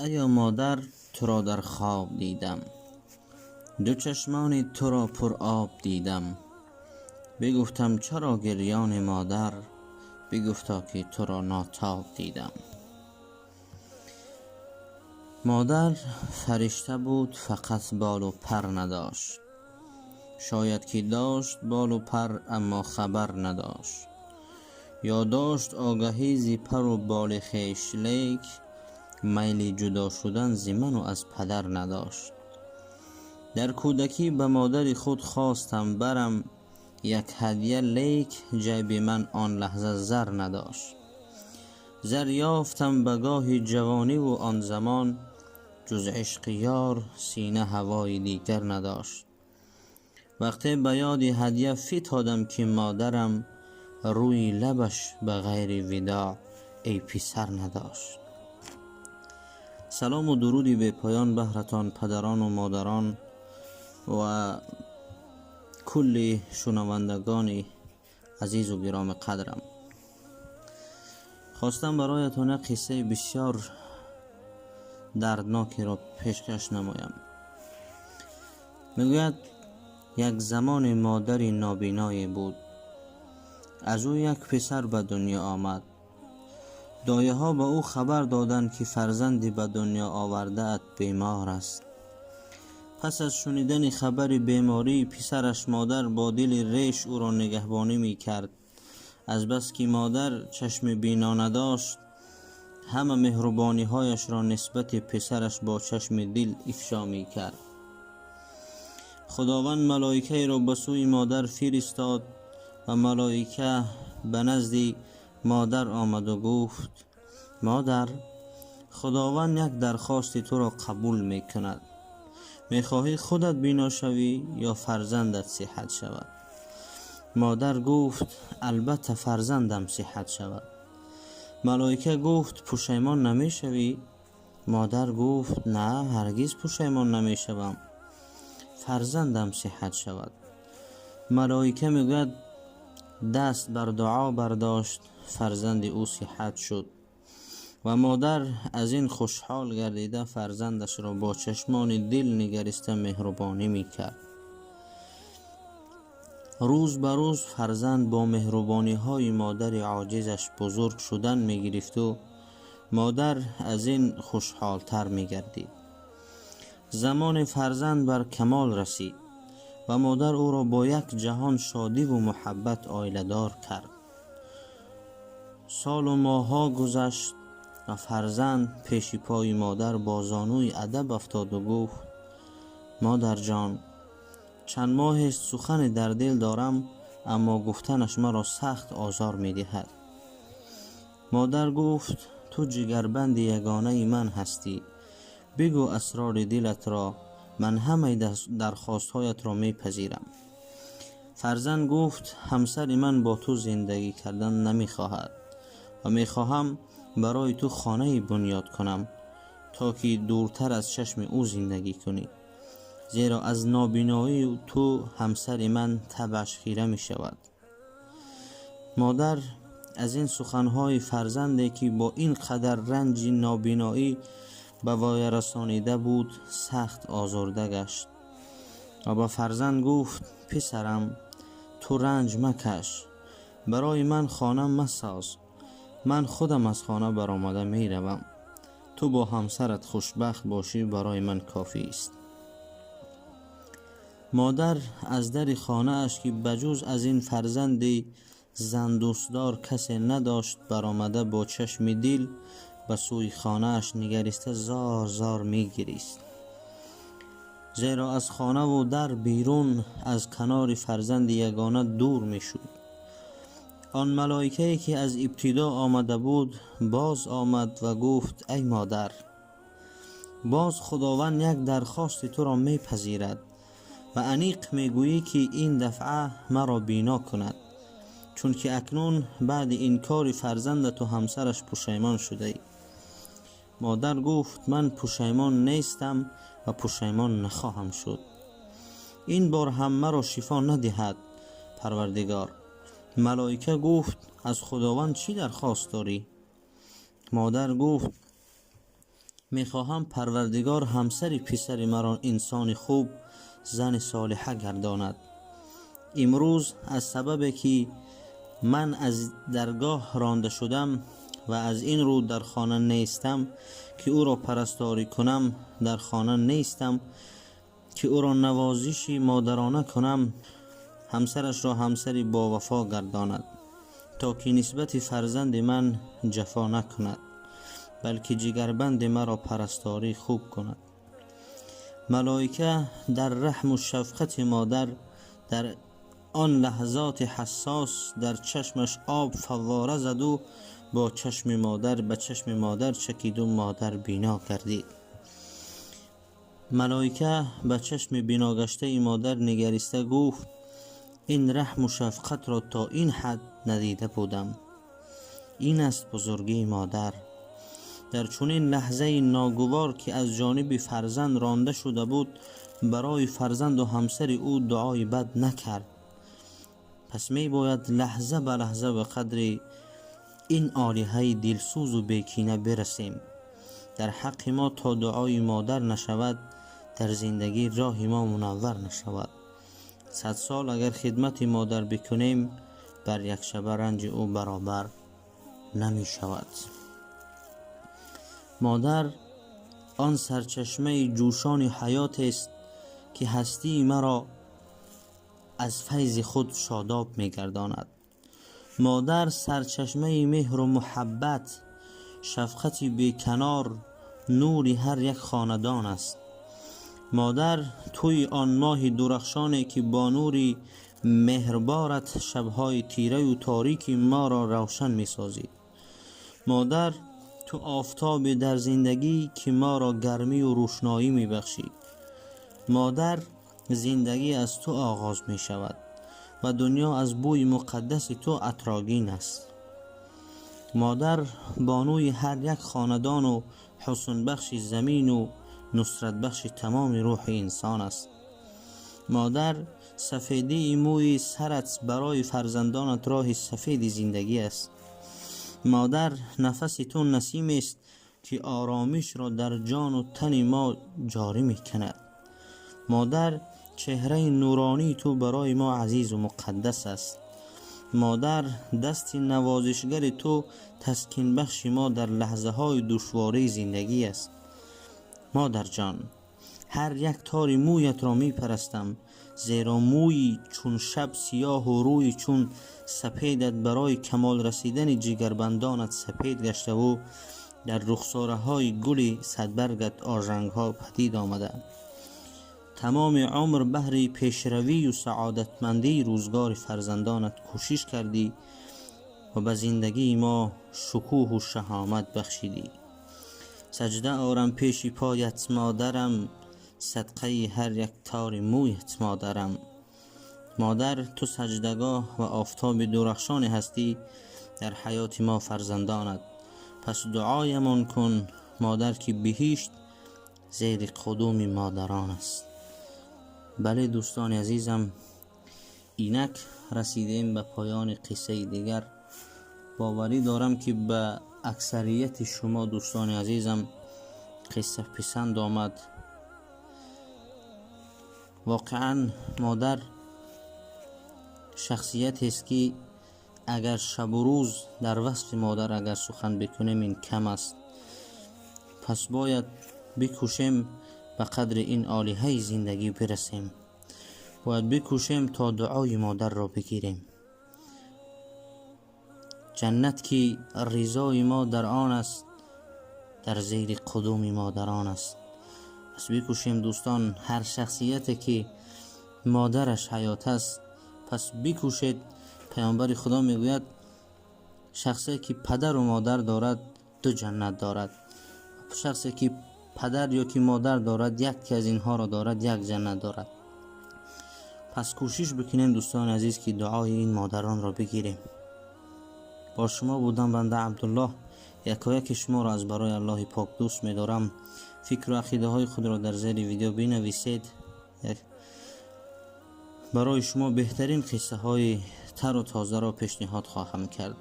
Ая модар, туро дар хоб дидам, ду чашмони туро пур об дидам. Бигуфтам чаро гирёни модар, бигуфта ки туро нотоб дидам. Модар фаришта буд, фақат болу пар надошт. Шояд ки дошт болу пар, аммо хабар надошт. Ё дошт огаҳӣ зи пару боли хеш, лек майли ҷудо шудан зи ману аз падар надошт. Дар кӯдакӣ ба модари худ хостам барам як ҳадя, лек ҷайби ман он лаҳза зар надошт. Зар ёфтам ба гоҳи ҷавониву он замон, ҷуз ишқи ёр сина ҳавои дигар надошт. Вақте ба ёди ҳадя фитодам, ки модарам рӯи лабаш ба ғайри видоъ эй писар надошт. Салому дуруди бепоён баҳратон, падарону модарон ва кулли шунавандагони азизу гироми қадрам. Хостам бароятон як қиссаи бисёр дарднокеро пешкаш намоям. Мегӯяд, як замоне модари нобиное буд. Аз ӯ як писар ба дунё омад. Дояҳо ба ӯ хабар доданд, ки фарзанди ба дунё овардаат бемор аст. Пас аз шунидани хабари бемории писараш, модар бо дили реш ӯро нигаҳбонӣ мекард. Азбаски модар чашми бино надошт, ҳама меҳрубониҳояшро нисбати писараш бо чашми дил ифшо мекард. Худованд малоикаеро ба сӯи модар фиристод ва малоика ба назди модар омаду гуфт: модар, Худованд як дархости туро қабул мекунад. Мехоҳӣ худат бино шавӣ ё фарзандат сиҳат шавад? Модар гуфт: албатта фарзандам сиҳат шавад. Малоика гуфт: пушаймон намешавӣ? Модар гуфт: на, ҳаргиз пушаймон намешавам, фарзандам сиҳат шавад. Малоика мегӯяд, даст бар дуо бардошт, фарзанди ӯ сиҳат шуд ва модар аз ин хушҳол гардида фарзандашро бо чашмони дил нигариста меҳрубонӣ мекард. Рӯз ба рӯз фарзанд бо меҳрубониҳои модари оҷизаш бузург шудан мегирифту модар аз ин хушҳолтар мегардид. Замоне фарзанд бар камол расид ва модар ӯро бо як ҷаҳон шодиву муҳаббат оиладор кард. Солу моҳҳо гузашт ва фарзанд пеши пои модар бо зонуи адаб афтоду гуфт: модарҷон, чанд моҳест сухане дар дил дорам, аммо гуфтанаш маро сахт озор медиҳад. Модар гуфт: ту ҷигарбанди ягонаи ман ҳастӣ, бигӯ асрори дилатро, ман ҳамаи дархостҳоятро мепазирам. Фарзанд гуфт: ҳамсари ман бо ту зиндагӣ кардан намехоҳад ва мехоҳам барои ту хонае бунёд кунам, то ки дуртар аз чашми ӯ зиндагӣ кунӣ, зеро аз нобиноии ту ҳамсари ман табъаш хира мешавад. Модар аз ин суханҳои фарзанде, ки бо ин қадар ранҷи нобиноӣ ба воя расонида буд, сахт озурда гашт ва ба фарзанд гуфт: писарам, ту ранҷ макаш, барои ман хона масоз, ман худам аз хона баромада меравам, ту бо ҳамсарат хушбахт бошӣ, барои ман кофист. Модар аз дари хонааш, ки ба ҷуз аз ин фарзанди зандӯстдор касе надошт, баромада бо чашми дил ба сӯи хонааш нигариста зор зор мегирист, зеро аз хонаву дар берун аз канори фарзанди ягона дур мешуд. Он малоикае, ки аз ибтидо омада буд, боз омад ва гуфт: эй модар, боз Худованд як дархости туро мепазирад ва аниқ мегӯӣ, ки ин дафъа маро бино кунад, чунки акнун баъди инкори фарзандату ҳамсараш пушаймон шудаӣ. Модар гуфт: ман пушаймон нестам ва пушаймон нахоҳам шуд. Ин бор ҳам маро шифо надиҳад Парвардигор. Малоика гуфт: аз Худованд чӣ дархост дорӣ? Модар гуфт: Мехоҳам Парвардигор ҳамсари писари маро инсони хуб, зани солиҳа гардонад. Имрӯз аз сабабе ки ман аз даргоҳ ронда шудам ва аз ин рӯ дар хона нестам ки ӯро парасторӣ кунам, дар хона нестам ки ӯро навозиши модарона кунам, ҳамсарашро ҳамсари бовафо гардонад, то ки нисбати фарзанди ман ҷафо накунад, балки ҷигарбанди маро парасторӣ хуб кунад. Малоика дар раҳму шафқати модар дар он лаҳзоти ҳассос дар чашмаш об фаввора заду бо чашми модар ба чашми модар чакиду модар бино гардид. Малоика ба чашми биногаштаи модар нигариста гуфт: ин раҳму шафқатро то ин ҳад надида будам. Ин аст бузургии модар. Дар чунин лаҳзаи ногувор ки аз ҷониби фарзанд ронда шуда буд, барои фарзанду ҳамсари ӯ дуои бад накард. Пас мебояд лаҳза ба лаҳза ба қадри ин олиҳаи дилсӯзу бекина бирасем. Дар ҳаққи мо то дуои модар нашавад, дар зиндагӣ роҳи мо мунаввар нашавад. 100 сол агар хидмати модар бикунем, бар як шаба ранҷи ӯ баробар намешавад. Модар он сарчашмаи ҷӯшони ҳаётест ки ҳастии маро аз файзи худ шодоб мегардонад. Модар сарчашмаи меҳру муҳаббат, шафқати беканор, нури ҳар як хонадон аст. Модар туи он моҳи дурахшоне ки бо нури меҳрборат шабҳои тираю торики моро равшан месозид. Модар ту офтобе дар зиндагӣ ки моро гармию рӯшноӣ мебахшӣ. Модар зиндагӣ аз ту оғоз мешавад ва дунё аз бӯи муқаддаси ту атрогин аст. Модар бонуи ҳар як хонадону ҳусунбахши замину нусратбахши тамоми рӯҳи инсон аст. Модар сафедии мӯи сарат барои фарзандонат роҳи сафеди зиндагӣ аст. Модар нафаси ту насимест ки оромишро дар ҷону тани мо ҷорӣ мекунад. Модар чеҳраи нуронии ту барои мо азизу муқаддас аст. Модар дасти навозишгари ту таскинбахши мо дар лаҳзаҳои душвории зиндагӣ аст. Модарҷон, ҳар як тори мӯятро мепарастам, зеро мӯи чун шаб сиёҳу рӯи чун сапедат барои камол расидани ҷигарбандонат сапед гаштаву дар рухсораҳои гули садбаргат ожангҳо падид омада. Тамоми умр баҳри пешравию саодатмандии рӯзгори фарзандонат кӯшиш кардӣ ва ба зиндагии мо шукӯҳу шаҳомат бахшидӣ. Саҷда орам пеши поят модарам, садқаи ҳар як тори мӯят модарам. Модар ту саҷдагоҳ ва офтоби дурахшоне ҳастӣ дар ҳаёти мо фарзандонат. Пас дуоямон кун модар ки биҳишт зери қудуми модарон аст. Бале дӯстони азизам, инак расидем ба поёни қиссаи дигар. Боварӣ дорам ки ба аксарияти шумо дӯстони азизам қисса писанд омад. Воқеан модар шахсиятест ки агар шабу рӯз дар васфи модар агар сухан бикунем ин кам аст. Пас бояд бикӯшем ба қадри ин олиҳаи зиндагӣ бирасем. Бояд бикӯшем то дуои модарро бигирем. Ҷаннат ки ризои мо дар он аст, дар зери қудуми модарон аст. Пас бикӯшем дӯстон, ҳар шахсияте ки модараш ҳаёт аст, пас бикӯшед. Паёмбари Худо мегӯяд шахсе ки падару модар дорад ду ҷаннат дорад. Шахсе ки падар ё ки модар дорад, яке аз инҳоро дорад, як ҷаннат дорад. Пас кӯшиш бикунем дӯстони азиз ки дуои ин модаронро бигирем. Бо шумо будам банда Абдуллоҳ. Якояки шуморо аз барои Аллоҳи пок дӯст медорам. Фикру ақидаҳои худро дар зери видео бинависед. Барои шумо беҳтарин қиссаҳои тару тозаро пешниҳод хоҳам кард.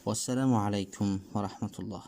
Вассалому алайкум ва раҳматуллоҳ.